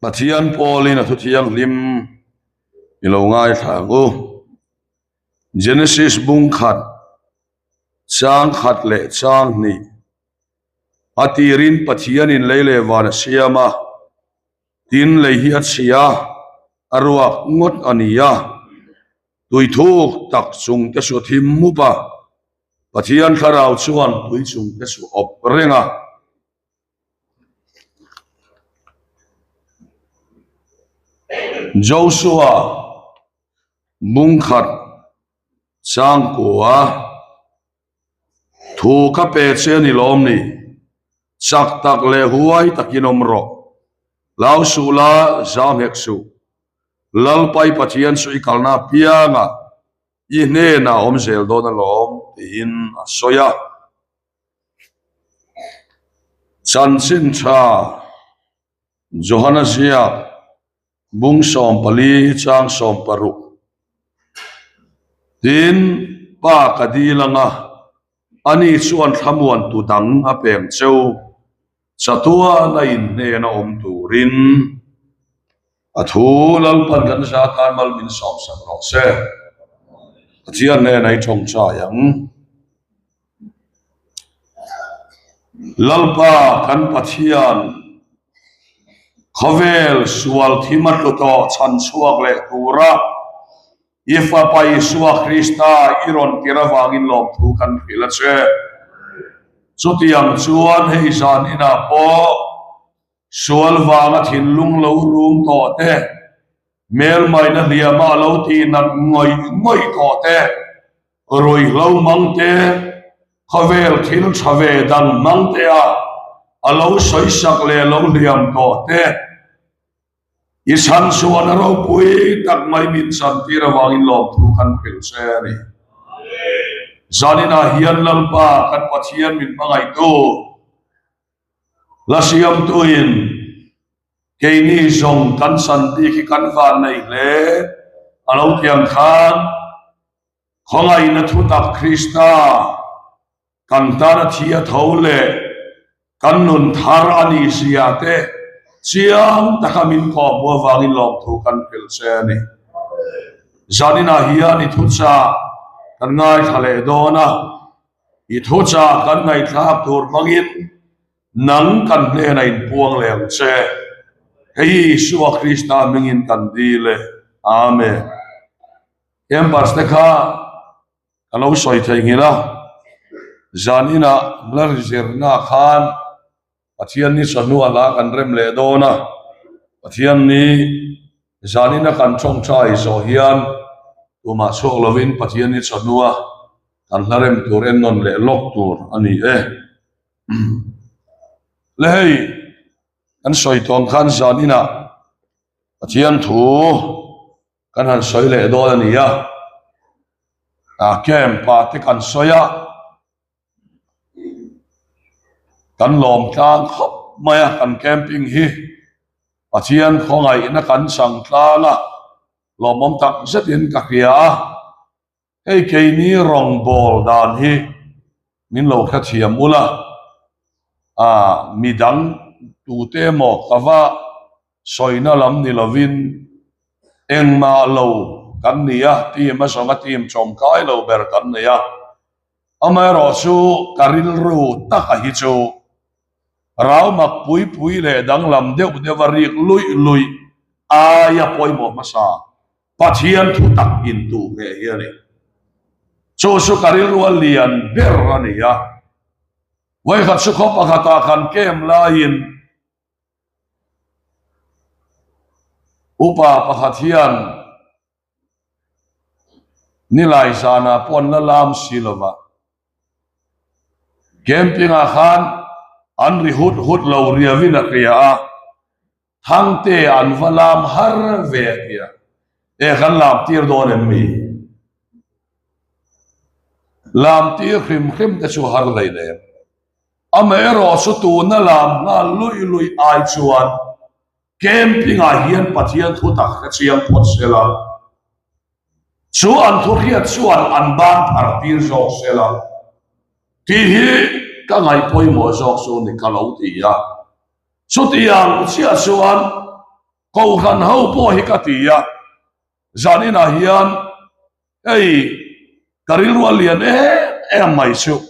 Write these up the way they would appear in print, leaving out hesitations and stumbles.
Pathian pawlin a thu thianghlim i lo ngaithla ang u. Genesis bung khat, chang khat leh chang hnih a tirin Pathianin lei leh van a siam a, tin lei hi a chhia a ruak ngawt a ni a, tui thuk tak chung te chu a thim mup a, Pathian thlarau chuan tui chung te chu awp reng a. Joshua bungkhat changkua thu ka pe che a ni lawm ni? Chak tak leh huai takin awm rawh. Lau suh la, zam hek suh. Lalpai Pathian chu i kalna apiangah i hnenah a awm zel dawn alawm tiin a sawi a. Chanchin tha Johana ziak bung 14 chang 16 Tin, Pa ka dil anga ani chuan thlamuan tu dang a peng cheu chatuan a inhnen a awm turin a thu Lalpan kan za tan mal min sawmsak rawh se. Pathian hnenah i tawngtai ang. Lalpa kan Pathian, khawvel sual thim a tlu tawh chhan chhuak leh tura i Fapa Isua Krista i rawn tir avangin lawmthu kan hrilh a che. Chutiang chuan hei zan inah pawh sual vanga thinlung lo rum tawh te, hmelmaina hliama a lo tihnat ngawih ngawih tawh te, Ruihhlo hmang te, khawvel thil tha ve dan hmang te a a lo sawisak leh lo hliam tawh te, i chhan chuan a ropui tak mai min chantir avangin lawmthu kan hrilh che a ni. Zaninah hian Lalpa kan Pathian min hmangaihtu, la siamtuin keini zawng kan chan bik hi kan van nei hle a lo tiang khan, Khawngaihna thutak Krista kan tana thi a tho leh kan nun thar a nih zia te chiang taka min kawhhmuh avangin lawmthu kan hrilh che a ni. Zaninah hian i thuchah kan ngaithla leh dawn a, i thuchah kan ngaihthlak tur hmangin nang kan hnenah inpuang leh ang che. Hei hi Isua Krista hmingin kan dil e. Amen. Campus te kha ka lo sawi theihnghilh a, zan inah hla zirna khan Pathian ni chawhnu a hla kan rem leh dawn a, Pathian ni zan ina kan tawngtai zawh hian tumah chhuak lovin Pathian ni chawhnu a kan hla rem tur ennawn leh lawk tur a ni e. Le hei kan sawi tawng khan zan inah Pathian thu Kan han sawi leh dawn a ni a, a camp ah te kan sawi a, kan lawm tlang khawp mai a, kan camping hi Pathian khawngaihna kan chang tlang a, lawmawm tak zetin ka hria a. Hei keini rawngbâwl dan hi min lo hrethiam ula, a midang tute emaw ka va sawina lam ni lovin engmah lo kan ni a, team a zawnga team chawmkai lo ber kan nei a. Amaherawhchu ka rilru taka hi chu rau mak pui pui leh danglam deuh deuha rik luih luih aia pawimawh hmasa Pathian thu tak in tuh ngheh hi a ni. Chu chu ka rilru a lian ber a ni a. Vawikhat chu khaw pakhatah kan kem laiin upa pakhat hian nilai zanah pawh an la lam si lova. Camping ah khan an ri hut hut lo riauin a hria a. Thangte an va lam har ve a tia, e kan lam tir dawn em mi? Lam tir hrim hrim te chu har hlei nem. Amaherawh chu tuna lam nghal luih luih ai chuan camping ah hian Pathian thu tak hre chiang phawt sela, chu an thu hriat chuan an ban phar tir zawk sela tih hi ka ngaih pawimawh zawk chu ni ka lo ti a. Chutiang chiah chuan. Kohhran ho pawh hi ka ti a, zaninah hian hei ka rilru a lian em em mai chu.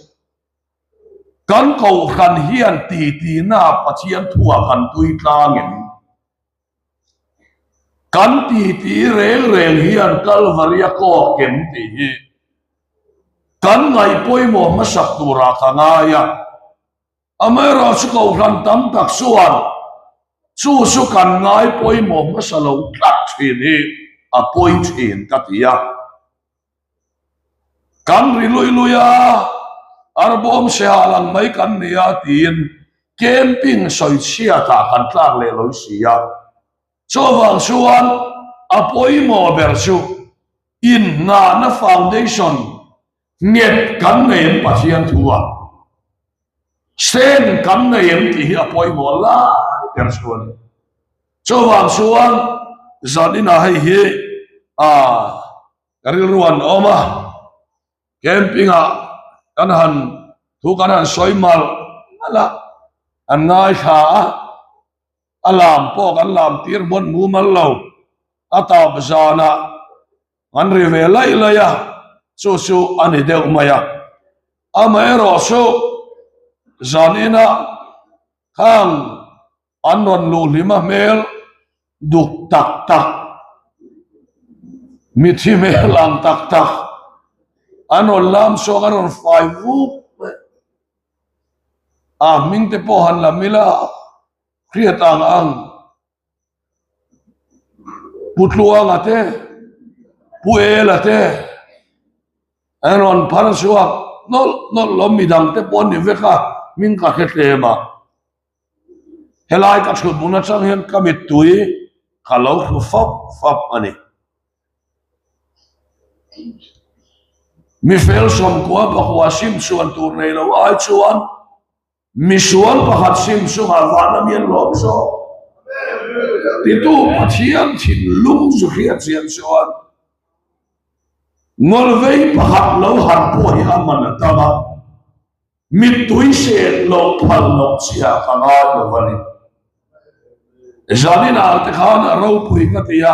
Kan kohhran hian titi-na Pathian thuah kan tui tlang em? Kan titi reng reng hian Kalvari a kawk em tih hi kan ngaih pawimawh hmasak turah ka ngai a. Amaherawh chu kohhran tam tak chuan chu chu kan ngai pawimawh hmasa lo tlat thin hi a pawi thin ka ti a. Kan ri lui lui a, arbawm seha lang mai kan ni a tiin camping sawichhiatah kan tlak leh lo si a. Chuvang chuan a pawimawh ber chu innghahna foundation Nghet kan nei em Pathian thu a, sen kan nei em tih hi a pawimawh lai ber chu a ni. Chuvang chuan zaninah hei hi a ka rilru an awm a, camping ah kan han thu kan han sawi malh malh a, an ngaithla a, a lam pawh kan lam tir hmun mumal lo, a tap zanah An ri ve laih laih a, chu chu a ni deuh mai a. Amaherawh chu zanin ah khang an rawn luh hlim a hmel duk tak tak, mithi hmel ang tak tak an rawn lam chhuak an rawn fai vuk mai a, hming te pawh han lam ila hriat ang ang. Pu Tluanga te, Pu Ela te an rawn phar chhuak nawlh nawlh lo midang te pawh an ni vek a, hming ka hre tlem a. Helai ka thut hmun atang hian ka mittui ka lo hru fap fap a ni. Mifel sawmkua pakua sim chhuan tur nei lo ai chuan Misual pakhat sim chungah van a mian lawm zawk titu Pathian thinlung zu hriat chian chuan ngawlvei pakhat lo han pawh hi a man a tam a, mittui sen loh phal loh chiah ka ngai lo a ni. Zaninah te khan a ropui ka ti a,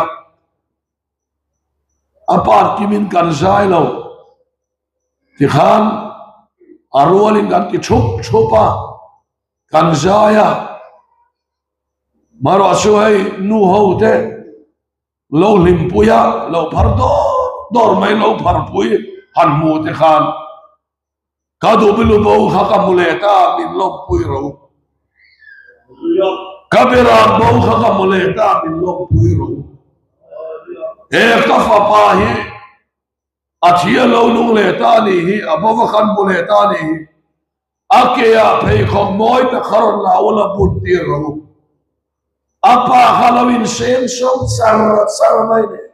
a part kimin kan zai lo. Tikhan a rualin kan ti thup thup a, kan zai a, marawh chu hei nu ho te lo hlimpui a, lo phar dawr dawr mai lo pharpui han hmu te khan ka duh bilu bo kha ka hmu leh ta min lawmpui ro. Ka beram bo kha ka hmu leh ta min lawmpui ro. He ka fapa hi A thi a lo nung leh ta a nih hi, a bova khan hmu leh ta a nih hi. A ke ah pheikhawk mawi tak kha rawn la ula bun tir rawh u. A pa kha lo inseng so char char mai nen.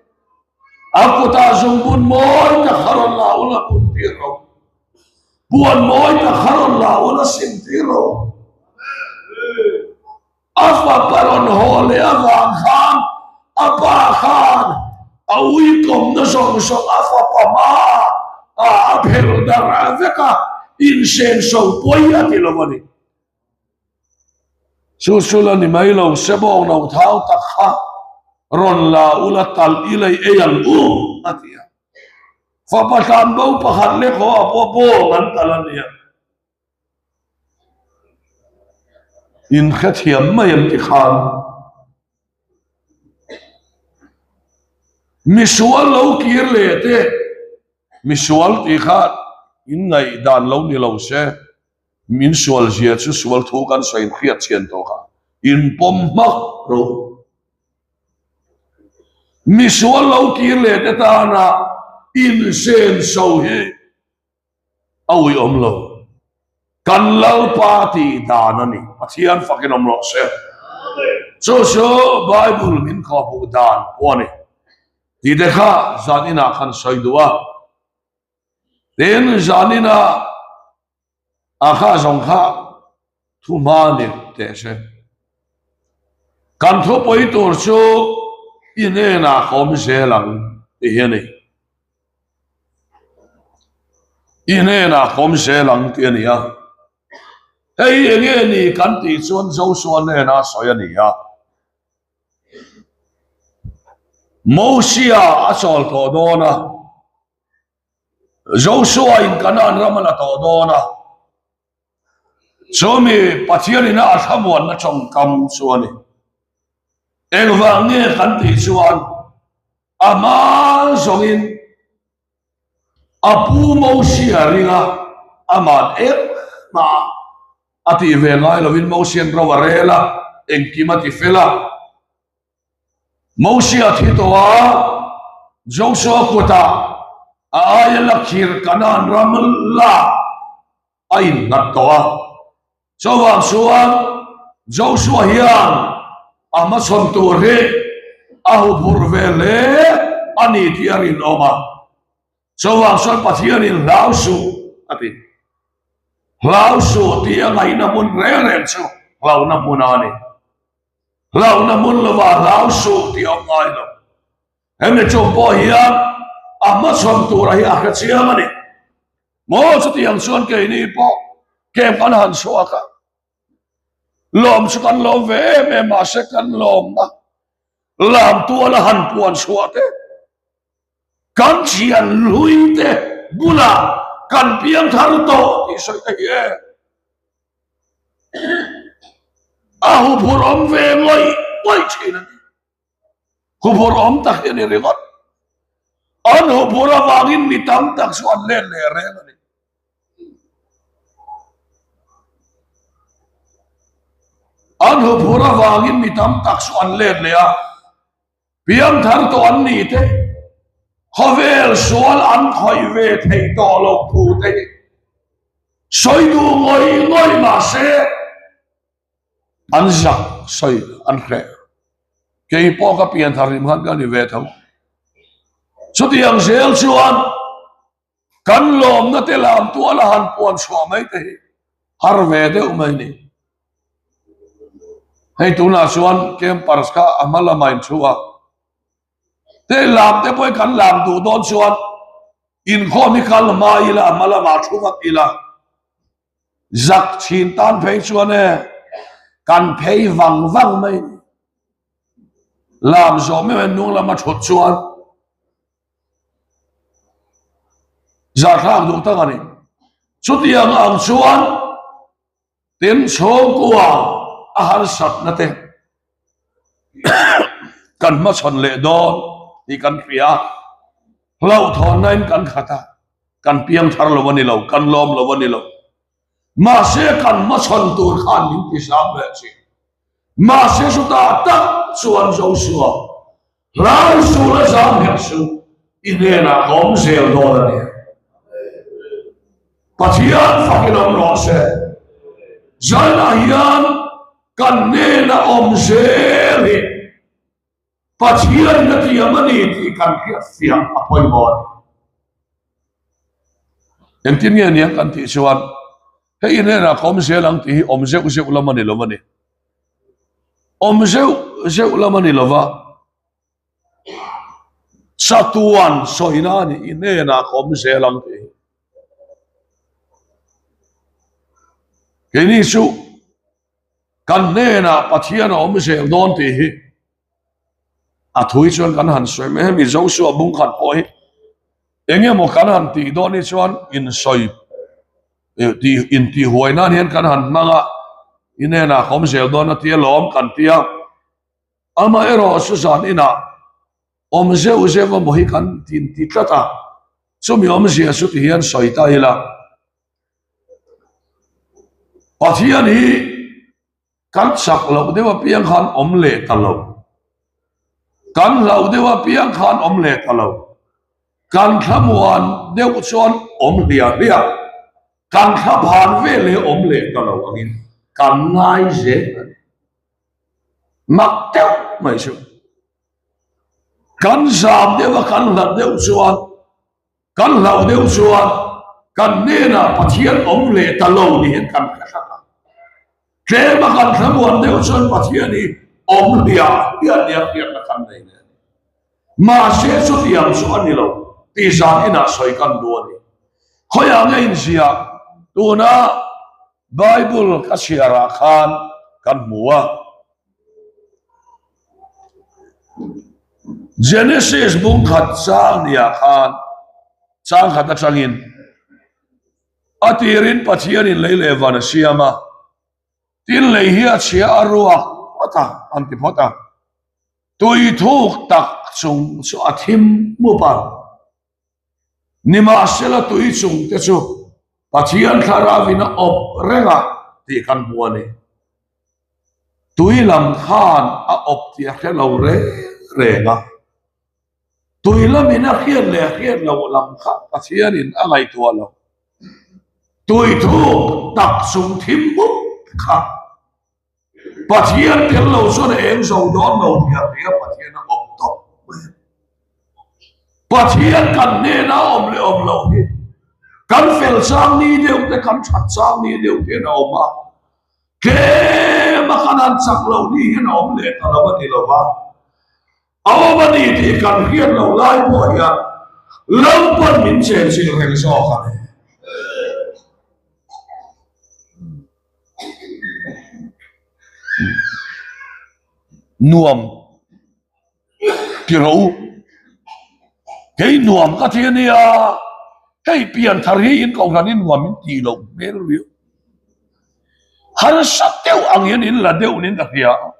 A kutah zungbun mawi tak kha rawn la ula bun tir rawh u. Puan mawi tak kha rawn la ula sim tir rawh u. A fapa rawn haw leh avang khan a pa khan a uikawmna zawng zawng a fapa hma ah a phelh darh vek a, insenso pawi a ti lo a ni. Chu chu la ni mai lo, sebawng no thau tak kha rawn la ula talh i lei ei ang u a ti a. Fapa tlanbo pakhat lek haw ah pawh bawng an talh a nia. In hrethiam mai an ti khan misual lo kir leh te misual tih kha in ngaihdan lo ni lo se min sual zia chu sual thu kan sawi in hriat chhian tawh kha in pawm hmak ro misual lo kir leh te tana insenso hi a uiawm lo. Kan Lalpa tih dan a ni. Pathian fakin awm rawh se. Chu chu Bible min khawhmuh dan pawh a ni. Tih te kha zan inah khan sawi duh a. Tin, zan inah a kha zawng kha thu hma ni teh se. Kan thupui tur chu i hnenah ka awm zel ang tih hi a ni. I hnenah ka awm zel ang tih a ni a. Hei eng nge ni kan tih chuan Joshua hnena sawi a ni a. Mosia a chawl tawh dawn a, Joshua in Kanaan ram a la tawh dawn a, chumi Pathian ina a thlamuanna tawngkam chu a ni. Engvang nge kan tih chuan a hma zawngin a pu Mosia ringa aman engmah a tih ve ngai lovin Mosian ro a rel a, engkim a ti fel a. Mosia thi tawh a, Joshua kutah a aia la khir Kanaan ram lak a innghat tawh a. Chuvang chuan Joshua hian a hmachhawn tur hi a huphurh ve hle a ni tih a rinawm a. Chuvang chuan Pathianin hlau suh a ti. Hlau suh tih a ngaihna hmun reng reng chu hlauhna hmun a ni. Hlauhna hmun lovah hlau suh tih a awm ngai lo. Hemi chung pawh hian a hmachhawn tura hi a hre chiang a ni. Maw chutiang chuan keini pawh camp kan han chhuak a, lawm chu kan lawm ve em em mahse kan lawmna lam tuala han puan chhuah te, kan thian hlui te bulah kan piang thar tawh tih sawi te hi e. A huphurh awm ve ngawih ngawih thin a ni. Huphurh awm tak hi a ni ringawt. An huphurh avangin mi tam tak chu an let leh reng a ni. An huphurh avangin mi tam tak chu an let leh a. Piangthar tawh an ni te, khawvel sual an khawih ve thei tawh loh thu te hi sawi duh ngawih ngawih mah se an zak sawi an hreh. Kei pawh ka pianthar hlim khan ka ni ve tho. Chutiang zel chuan Kan lawmna te lam tuala han puan chhuah mai te hi har ve deuh mai ni. Hei tunah chuan campers kha a hma lamah in thu a, te lam te pawh kan lam duh dawn chuan inkhawm hi kal hma ila a hma lamah thu vak ila zak thin tan phei chuan e kan phei vang vang mai ni. Lam zawh meuh in hnung lama thut chuan Zahthlak duh tak a ni. Chutiang ang chuan tin chhungkua a harsatna te kan hmachhawn leh dawn tih kan hria a, hlauhthawnna in kan khat a, kan piang thar lo a ni lo, kan lawm lo a ni lo. Mahse kan hmachhawn tur khan min ti zam leh thin. Mahse chutah tak chuan Joshua Hlau suh la zam hek suh, i hnenah ka awm zel dawn a ni. Pathian fakin awm rawh se. Zanah hian kan hnena awm zel hi Pathian na tiam a ni tih kan hriat fiah a pawimawh a ni. Engtin nge nia kan tih chuan hei i hnenah ka awm zel ang tih hi awm zeuh zeuh lam a ni lo a ni. Awm zeuh zeuh lam a ni lo va, chatuan sawina a ni, i hnenah ka awm zel ang tih hi. Keini chu kan hnenah Pathian a awm zel dawn tih hi a thui chuan kan han sawi mai. Hemi Joshua bung khat pawh hi eng emaw kan han tih dawn hi chuan insawi tih intihhuai nan hian kan han hmang a, i hnenah ka awm zel dawn a tia lawm kan ti a, amaherawh chu zan inah awm zeuh zeuh emaw hi kan inti tlat a, chumi awmzia chu ti hian sawi ta ila, Pathian hi Kan chak loh deuh apiang khan awm leh ta lo. Kan hlauh deuh apiang khan awm leh ta lo. Kan thlamuan deuh chuan awm hliah hliah. Kan thlaphan ve leh awm leh ta lo angin kan ngai zel a ni. Mak deuh mai chu. Kan zam deuh a kan hlat deuh chuan Kan hlauh deuh chuan kan hnenah Pathian awm leh ta lo ni hian kan hre tlat a. Tlema kan thlamuan deuh chuan Pathian hi awm hliah hliah nia hriatna kan nei leh a ni. Mahse chutiang chu a ni lo tih zan inah sawi kan duh a ni. Khawiah nge inziah tuna Bible ka chhiarah khan kan hmu a. Genesis bung khat chang niah khan chang khat atangin a tirin Pathianin lei leh van a siam a, tin lei hi a chhia a ruak phawt a, an ti phawt a. Tui thuk tak chung chu a thim mup a. Nimahsela tui chung te chu Pathian thlarauin a awp reng a tih kan hmu a ni. Tui lam khan a awp tih a hre lo reng reng a. Tui lamin a hriat leh hriat loh lam kha Pathianin a ngaihtuah lo. Tui thuk tak chung thim mup kha Pathian tel lo chuan a eng zo dawn lo tih a hria Pathian a awm tawp mai a ni. Pathian kan hnena awm leh awm lo hi kan fel chang ni deuh te kan that chang ni deuh te hian a awm a, tlem a kan han chak lo ni hian a awm leh ta lo a ni lo va, a awm a ni tih kan hriat loh lai pawh hian Lalpan min chenchilh reng zawk a ni. Nuam ti rawh u. Hei nuam ka ti a nia, hei pianthar hi in kohhran hi nuam in tih loh hmel riau. Harsa deuh ang hian in la deuh niin ka hria a,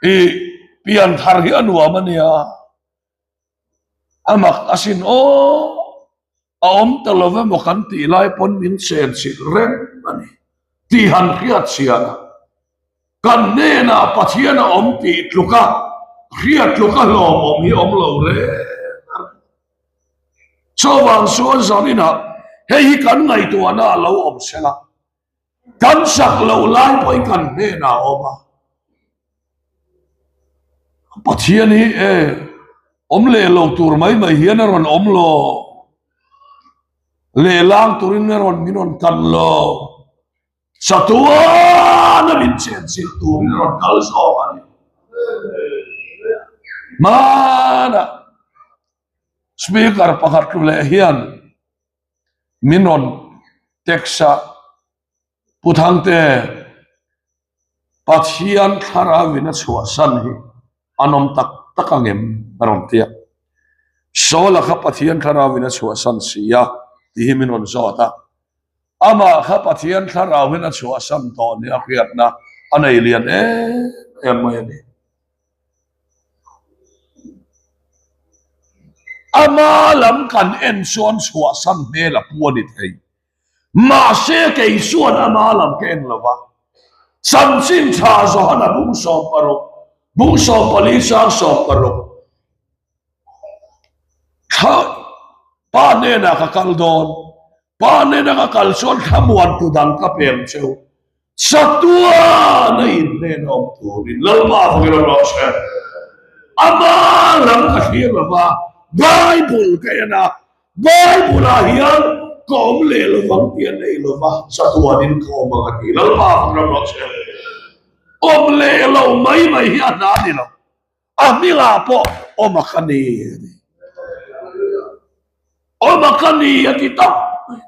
ih pianthar hi a nuam a nia. A mak asin aw, a awm ta lo emaw kan tih lai pawn min chen chilh reng a ni tih han hriat chhian a, kan hnenah Pathian a awm tih tluka hriat tluka hlawmawm hi awm lo reng a ni. Chuvang chuan zaninah hei hi kan ngaihtuahna a lo awm sela. Kan sak loh lai pawhin kan hnenah a awm a. Pathian hi e awm leh lo tur mai mai hian a rawn awm lo. Lehlang turin a rawn min rawn kan lo. Chatuana min chenchilh turin a rawn kal zawk a ni. Hmanah Speaker pakhat tlu leh hian min rawn text a, Pu Thangte, Pathian thlarauin a chhuahsan hi an awm tak tak ang em? a rawn ti a. Saula kha Pathian thlarauin a chhuahsan si a tih hi min rawn zawt a. Amah kha Pathian thlarauin a chhuahsan tawh nia hriatna a nei lian em em mai a ni. Ama lam kan en chuan chhuahsan hmel a pu a ni thei. Mahse kei chuan ama lam ka en lo va. Chanchin tha Johana bung 16, bung 14 chang 16 thla pa hnenah ka kal dawn. Pa hnena ka kal chuan thlamuan tu dang ka peng cheu. Chatuan a inhnen awm turin Lalpa fangin awm rawh se. Ama lam ka thlir lo va, Bible ka en a, Bible ah hian ka awm leh lo vang tih a nei lo va, chatuanin ka awm ang a ti. Lalpa fangin awm rawh se. Awm leh lo mai mai hi a hna a ni lo. A hmingah pawh awm a ka ni a ti. Awm a ka ni a ti tawp mai.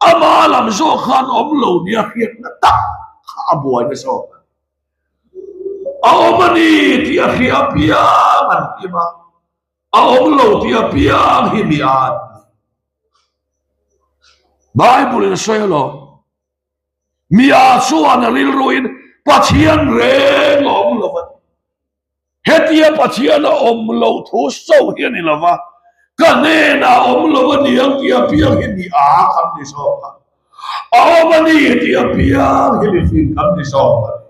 Ama lam zawk khan awm lo nia hriatna tak kha a buaina zawk a ni. A awm a ni tih a hria apiang an hlim a, a awm lo tih apiang hi mi a an ni. Bible in a sawi alawm, mi a chuan a rilruin Pathian reng a awm lo a ti. Hetia Pathian a awm loh thu so hi a ni lo va, ka hnenah a awm lo a ni ang tih apiang hi mi a kan ni zawk a, a awm a ni tih apiang hi mifing kan ni zawk a ni.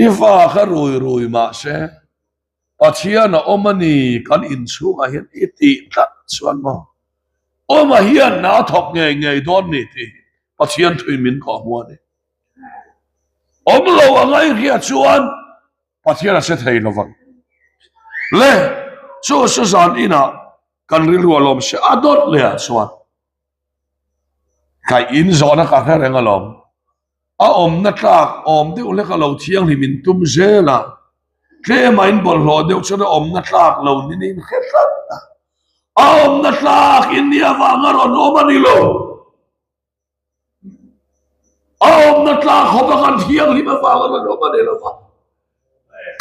I fa kha rui rui mah se. Pathian a awm a ni kan inchhungah hian i tih tlat chuan maw awma hian na thawk ngei ngei dawn ni tih hi Pathian thui min kawh hmu a ni. Awm lo a ngaihriat chuan Pathian a che thei lo vang. Le chu chu zan inah kan rilru a lawm si a dawt leh ah chuan ka in zawhna ka hre reng alawm. A awmna tlak awm deuh hlek a lo thianghlim in tum zel a, tlema in bawlhhlawh deuh chuan a awmna tlak lo nin in hre tlat a, a awmna tlak in nih avanga rawn awm a ni lo. A. tlak khawp a kan thianghlim avanga rawn awm a ni lo va,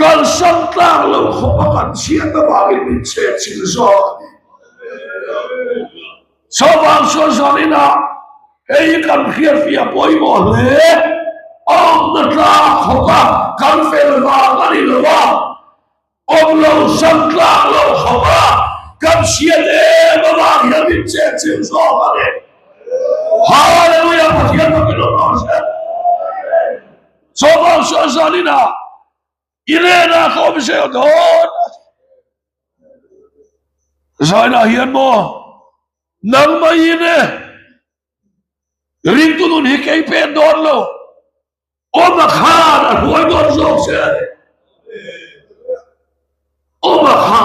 kalsan tlak lo khawp a kan chhiat avangin min chhehchilh zawk a ni. Chuvang chuan zaninah hei hi kan hriatfiah pawimawh hle, awmna tlak khawp a kan fel vang a ni lo va, Awm lo sam tlak lo khawp a, kan hriat em avang hian min chehchilh zawk a ni. Hallelujah Pathian takin awm rawh se. Chawvang sual zanin ah i hnenah ka awm zel dawn a ti. Zainah hian maw nangmah in e ringtu nun hi kei pen dawn lo. Awma khan a hruai dawn zawk che a ni. Awma kha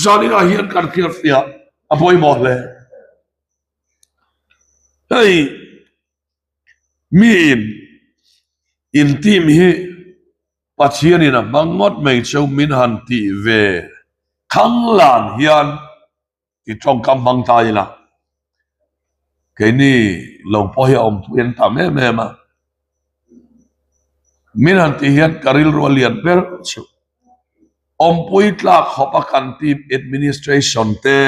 zaninah hian kan hriatfiah a pawimawh hle. Hei miin in team hi Pathianin a hmang ngawt mai cheu min han tih ve thanglan hian I tawngkam hmang ta ila, keini lo pawh hi a awmpui an tam em em a, min han tih hian ka rilru a lian ber chu awmpui tlak khawp a kan team administration te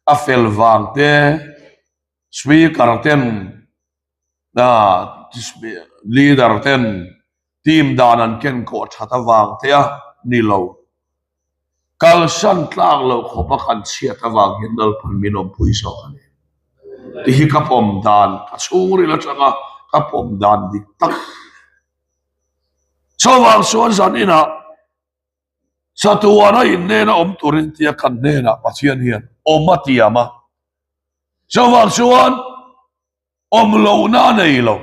a fel vang te speaker ten Leader ten team dan an ken kawh that avang te a ni lo. Kalsan tlak loh khawp a kan chhiat avang hian Lalpan min awmpui zawk a ni. Ti hi ka pawm dan, ka chhungril atanga ka pawm dan dik tak. Chuvang chuan zan inah chatuana innena awm turin tia kan hnenah Pathian hian awm a tiam a. Chuvang chuan Awm lohna a nei lo,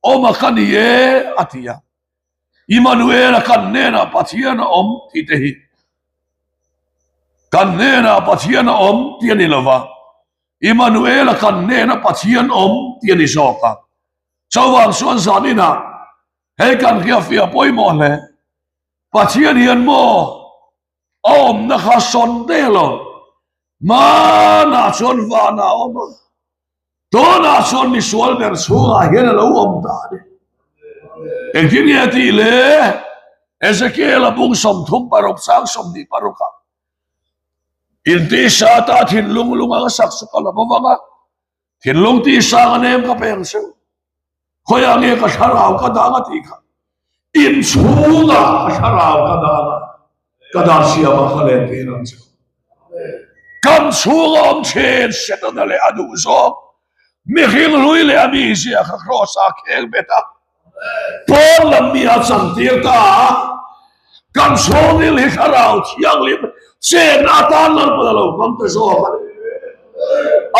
awm a ka ni e, a ti a. Immanuela kan hnenah Pathian a awm tih te hi kan hnenah Pathian a awm tih a ni lo va, Immanuela kan hnena Pathian awm tih a ni zawk a. Chuvang chuan zan inah hei kan hriatfiah pawimawh hle. Pathian hian maw a awmna kha sawn der lo, hmanah chuan vanah a awm a. Tunah chuan misual ber chhungah hian a lo awm ta a ni. Engtin nge a tih le? Ezekiel-a bung 36 sang 26 ah Intisa ta thinlung lung anga sak chu ka la bo vang a, thinlung tisang a nem ka peng cheu. Khawiah nge ka thlarau ka dang a tih kha? Inchhungah ka thlarau ka dang a, ka dan siamah ka len tir ang che. Kan chhunga awm thin Setana leh a duh zawng mihring hlui leh a mizia kha Kraws-ah kheng bet a, pawn lam mi a chantir ta a, kan chhungril hi thlarau thianghlim chenna atan Lalpan a lo hmang ta zawk a ni.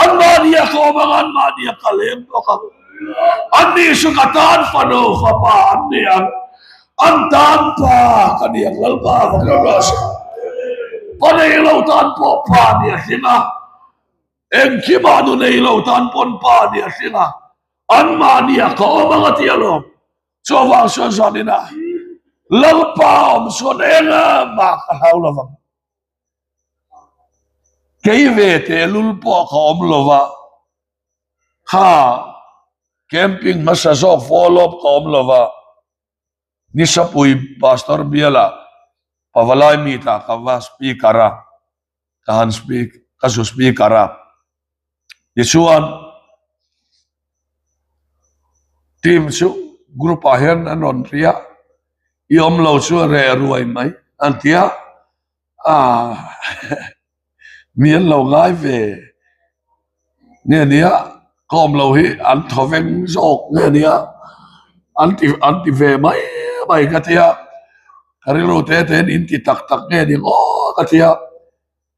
Anmahni a ka awm ang, anmahni a ka leng bawk ang. Anni chu ka tan fanu fapa an ni ang, an tan pa ka ni ang Lalpa va kal rawh se. Pa nei lo tan pawh pa ni a hlim a, engkimah nu nei lo tan pawn pa ni a hlim a, anmahni a ka awm ang a ti alawm. Chuvang chuan zaninah Lalpa awm chuan engmah ka hlau lo vang. Kei ve tehlul pawh ka awm lo va. Kha camping hmasa zawk follow up ka awm lova, Nisapui Pastor biala Pavalai meet ah ka va speaker a, ka han speak ka zu speaker a, tichuan team chu group ah hian an rawn ri a, i awm lo chu a reh ruai mai an ti a, ah mi an lo ngai ve nge nia ka awm lo hi an thaw veng zawk nge nia an ti an ti ve mai mai ka tia ka rilru te te in ti tak tak nge ni aw ka tia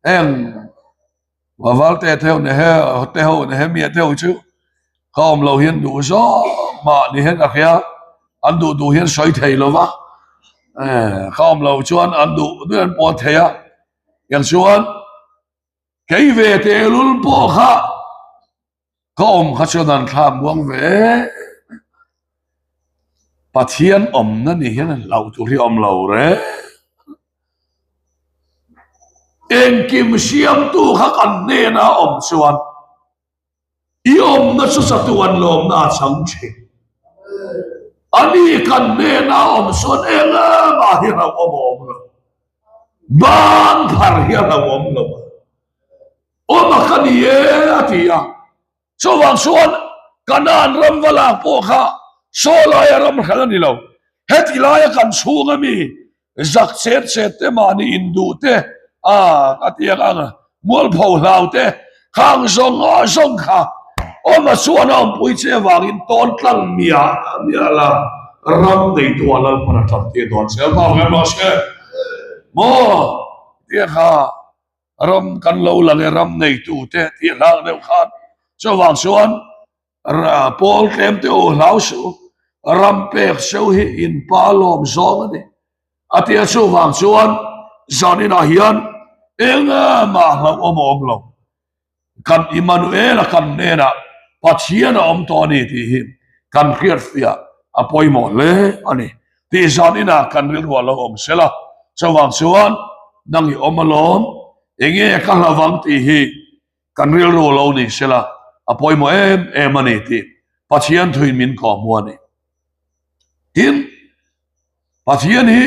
heng Valte te ho te ho Nehemia te ho chu ka awm lo hian duh zawk mah ni hian ka hria an duh duh hian sawi thei lo va ka awm lo chuan an duh duh an pawn thei a yang chuan kei ve tehlul pawh kha Ka awm kha chuan an thlak buang ve em Pathian awmna ni hian an hlauh tur hi awm lo reng. Engkim siamtu kha kan hnena awm chuan i awmna chu chatuan lawmna a chang thin. Ani kan hnena awm chuan engmah hi hlauhawm a awm lo. Ban phar hi a hlauhawm lo a. Awm a ka ni e a ti a. Chuvang chuan Kanaan ram va lak pawh kha saw laia ram hran a ni lo. Heti laia kan chhunga mi Zak chet chet te mahni induh te a a tiang ang mualpho hlau te khang zawng zawng kha awma chuan a awmpui che avangin tawn tlang miah miah la ram neitu ah Lalpan a ṭap tir dawn che avang hian mahse maw tia kha ram kan lo lang e ram neitu te tih hlang deuh khan chuvang chuan Pawl tlem te u hlau suh, ram pek seu hi in pa lawm zawng a ni. A tia chuvang chuan zaninah hian engmah hlauhawm a awm lo. Kan Immanuel-a kan hnenah Pathian a awm tawh a ni tih hi kan hriatfiah a pawimawh hle a ni tih zaninah kan rilru a lo awm sela. Chuvang chuan nang i awm alawm, enge ka hlavang tih hi Kan rilru lo ni sela a pawimawh em em a ni tih Pathian thuin min kawhhmu a ni. Tin, Pathian hi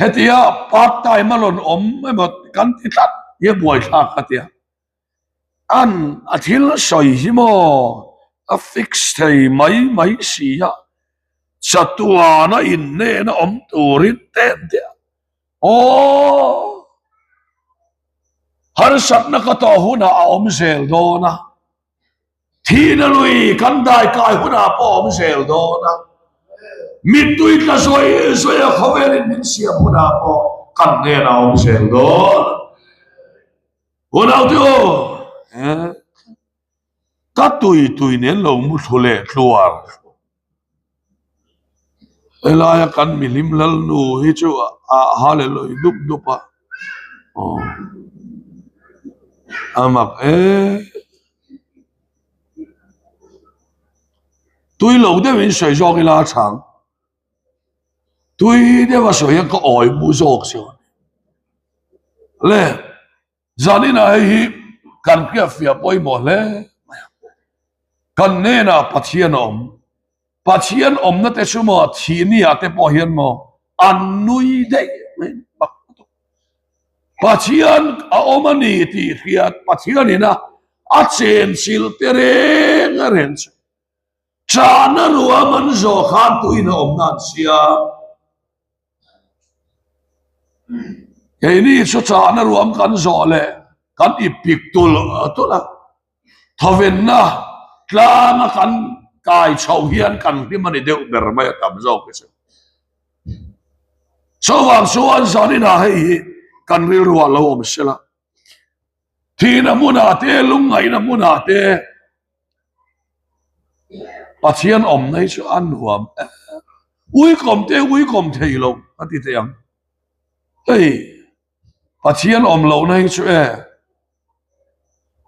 hetia part time a rawn awm emaw kan ti tlat hi a buaithlak ka tia. An a thil sawi hi maw a fix thei mai mai si a, chatuana inhnehna awm turin te an ti a. Aw! Harsatna ka tawh hunah a awm zel dawn a, thihna lui kan dai kai hunah pawh a awm zel dawn a, mittui tla zawi zawi a khawvelin min siam hunah pawh kan hnenah a awm zel dawn. Unaute aw! Ka tui tui nen lo mu thlu leh tluar. Helaia kan mihlim lalnu hi chu a hallelui dup dup a. Aw. A mak e. Tui lo deuhin sawi zawk ila a chhang. Tui deuha sawi hian ka awi mu zawk chuan. Le. Zaninah hei hi kan hriatfiah pawimawh hle mai a, kan hnenah Pathian a awm. Pathian awmna te chu maw thihniah te pawh hian maw an nui daih mai bak lutuk. Pathian a awm a ni tih hriat Pathianin a a chenchilh te reng a reng chu. Chahna ruam an zawh khan tuin a awmna an siam. Keini chu chahna ruam kan zawh leh kan i pik tulh tulh a, thawvenna tlanga kan kai chhoh hian kan hlim a ni deuh ber mai a tam zawk hi chu. Chuvang chuan zaninah hei hi kan rilruah lo awm sela, thihna hmunah te lungngaihna hmunah te, Pathian awmna hi chu a nuam em. Uikawm te uikawm thei lo a ti thei ang. Hei Pathian awm lohna hi chu e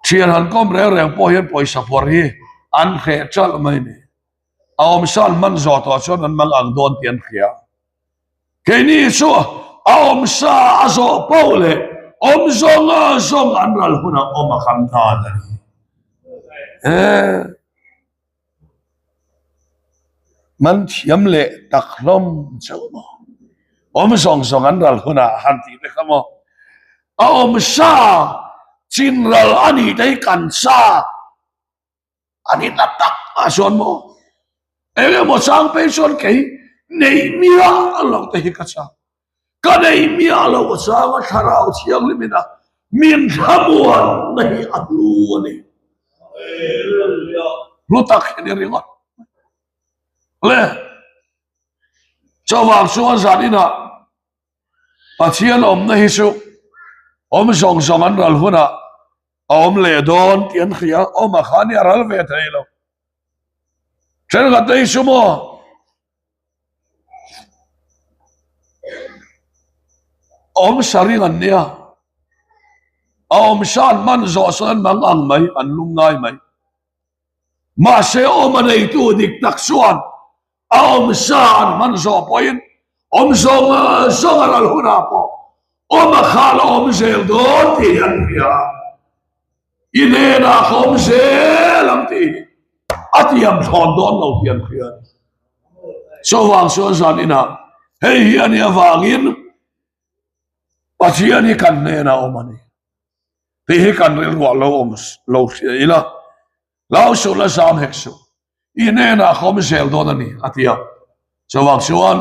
thian han kawm reng reng pawh hian pawisa phawrh hi an hreh ṭalh mai ni. A awmsa an hman zawh tawh chuan an mang ang dawn tih an hria. Keini chu a awmsa a zawh poh leh awm zawng a zawng an ral hunah awm a kan dan a ni. Eh. Man thiam leh tak hlawm chauh maw? Awm zawng zawng an ral hunah han tih te kha maw? A awmsa chin ral a nih te hi kan chak. A ni tak tak ah chuan maw eng emaw chang phei chuan kei neih miah lo te hi ka chak. Ka neih miah lo a chang a thlarau thianghlim in a min thlamuan na hi a hlu a ni. Hlu tak hi ni ringawt. Le chuvang chuan zan inah Pathian awmna hi chu awm zawng zawng an ral hunah a awm leh dawn tih an hria, awm a khan hi a ral ve thei lo. Thenkhat te hi chu maw awm sa ring an nia, a awm sa an hman zawh sawn an mang ang mai, an lung ngai mai. Mahse awm a neitu dik tak chuan a awm sa an hman zawh pawhin awm zawng zawng a ral hunah pawh awm a khal a awm zel dawn tih hi an hria a, i hnenah ka awm zel ang tih hi a tiam thlawn dawn lo tih an hria a ni. Chuvang chuan zan inah hei hi a nih avangin Pathian hi kan hnenah awm a ni. Tih hi kan rilruah lo awm lo hria ila, hlau suh la zam hek suh, i hnenah ka awm zel dawn a ni a ti a. Chuvang chuan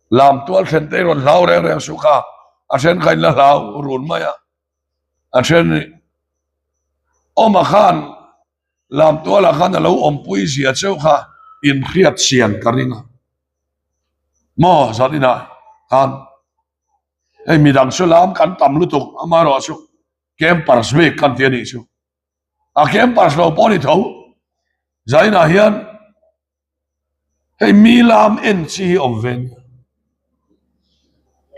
lam tual then te i rawn hlau reng reng suh kha, a then kha in la hlau run mai a, a then awma khan lam tualah khan a lo awmpui zia cheu kha inhriat chian ka ring a. Maw zan inah khan hei midang chu lam kan tam lutuk amaherawh chu campers bik kan ti a nih chu a campers lo pawh a ni tho zan inah hian hei mi lam en chi hi awm ve nia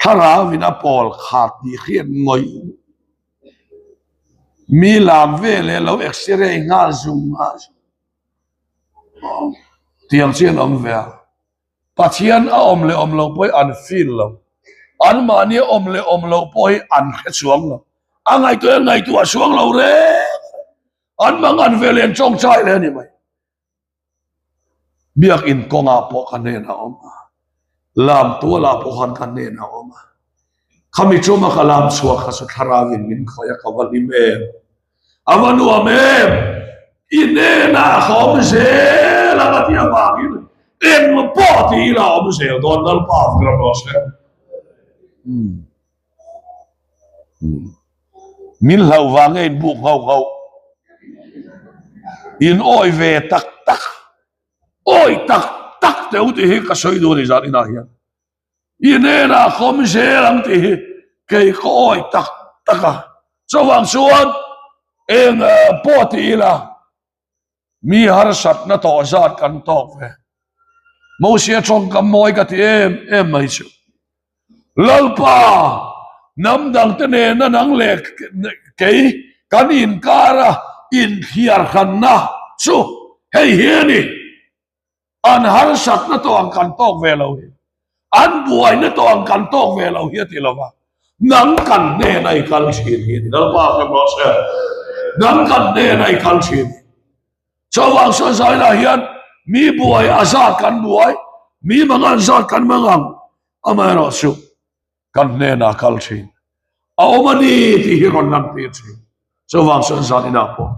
thlarau in a pawl khat tih hriat ngawih mi lam veleh lo x-ray nghal zung a Tiang chi an awm ve a, Pathian a awm leh awm lo pawh hi an feel lo, anmahni a awm leh awm lo pawh hi an hre chuang lo, a ngaihtuah hian ngaihtuah chuang lo reng, an mangan ve leh an tawngtai leh a ni mai. Biakin kawngah pawh ka hnenah a awm a, lam tualah pawh khan ka hnenah a awm a, khami chuma ka lam chhuak kha chu thlarauin min khawih a, ka va hlim em. A va nuam em! I hnenah ka awm zel ang a tih avangin eng pawh ti ila awm zel dawn Lalpa ram rawh se. Min hlauh vang nge in buk nghauh nghauh? In awi ve tak tak, awi tak tak teu tih hi ka sawi duh a ni zan inah hian. I hnenah ka awm zel ang tih hi kei ka awi tak tak a, chuvang chuan eng pawh ti ila mi harsatna tawh zat kan tawk ve. Mosia tawngkam mawi ka ti em em mai chu. Lalpa, hnam dangte nena nang leh kei kan inkara inthliarhranna chu hei hi a ni. An harsatna tawh ang kan tawk ve lo hi, an buaina tawh ang kan tawk ve lo hi a ti lo va, nang kan hnena i kal thin hi a ti. Lalpa hrem rawh se. Nang kan hnena i kal thin hi. Chuvang chuan zainah hian mi buai a zat kan buai, mi mangan zat kan mangang, amaherawhchu kan hnenah kal thin a awm a ni tih hi rawn lantir thin. Chuvang chuan zan inah pawh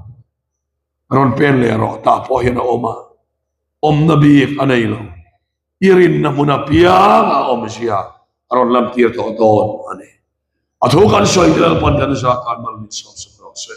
rawn pen leh rawh tah pawh hian a awm a, awmna bik a nei lo. I rinna hmun apiang a awmzia a rawn lantir tawh dawn a ni. A thu kan sawi te Lalpan kan zah tan mal min sawm sak rawh se.